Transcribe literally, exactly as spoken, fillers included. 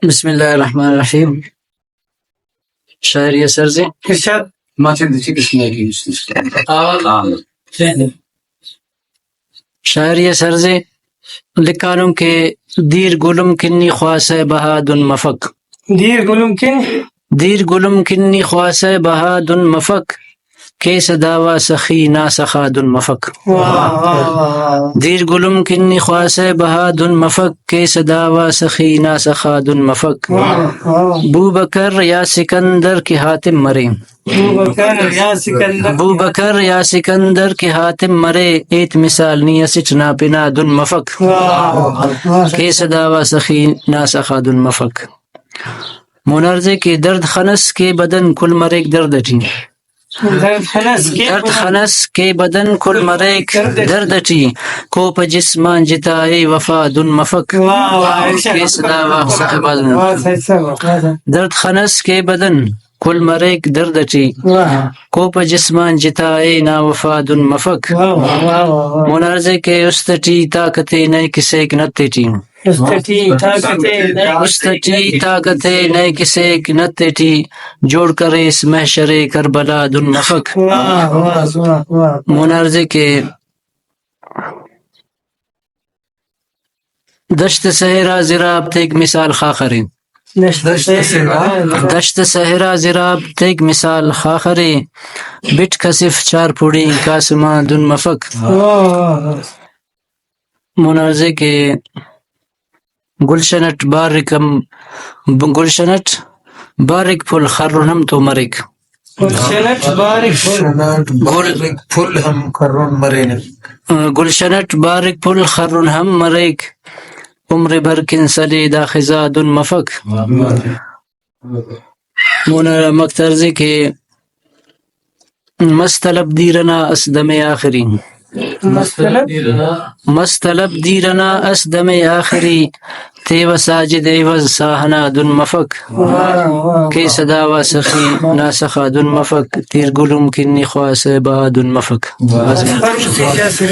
بسم اللہ الرحمن الرحیم۔ شاعری اثر سے ارشاد۔ شاعری اثر سے لکھانوں کہ دیر گلم کنی خواصہ بہا دن مفک۔ دیر گلم کن۔ دیر گلم کنی خواصہ بہا دن مفک، کیسہ داوا سخی نا سخا دن مفک۔ واہ، واہ، واہ، واہ۔ دیر گلم کنی خواصہ بہا دن مفک، کیسہ داوا سخی نا سخا دن مفک۔ واہ، واہ۔ بوبکر یا سکندر کہ حاتم مرے۔ بوبکر یا سکندر۔ بوبکر یا سکندر کہ حاتم مرے، ایت مثال نی اسٹ نا پنا دن مفک۔ واہ، واہ، واہ۔ کیسہ داوا سخی نا سخا دن مفک۔ مونارزے کہ درد خنس کہ بدن کل مریک درد ٹی۔ درد خنس کہ درد بدن خنس کہ بدن کل مریک درد ٹی۔ درد ٹی۔ کوپہ جسمان جتا اے وفا دن مفک۔ واہ، واہ، ارشاد۔ کیسہ داوا سخی بہا دن۔ واہ، صحیح، صحیح، واہ، واہ۔ درد خنس کہ بدن کل مریک درد ٹی۔ واہ۔ کوپہ جسمان جتا اے نا وفا دن مفک۔ واہ، واہ، واہ، واہ، واہ۔ مونارزے کہ است ٹی طاقت اے نئے کسیک نت ٹی۔ است ٹی طاقت اے نئے است ٹی طاقت اے نئے کسیک نت ٹی، جوڑ کریس محشر کربلا دن مفک۔ واہ، واہ، واہ، واہ۔ مونارزے کہ دشت صحرا زراب تیک مثال خاخرے۔ دشت صحرا۔ دشت صحرا زراب تیک مثال خاخرے، بٹ کسف چار پڑی کاسمان دن مفک۔ واہ، واہ، واہ۔ مونارزے کہ گلشن اٹ باریک ہم، گلشن اٹ باریک پھل خرن ہم تو مریک۔ گلشن اٹ باریک پھل۔ گلشن اٹ باریک پھل ہم خرن مرینہ۔ گلشن اٹ باریک پھل خرن ہم مریک، عمر بھر کن سلے دا خزا دن مفک۔ مونارا مکترزے کہ مست طلب دیر انا اس دم آخری۔ مست طلب۔ مست طلب دیر انا اس دم آخری، تیوہ ساجد عوض ساہ نا دن مفک۔ واہ، واہ، واہ۔ کیسہ داوا سخی نا سخا دن مفک، دیر گلم کنی خواصہ بہا دن مفک۔ واہ۔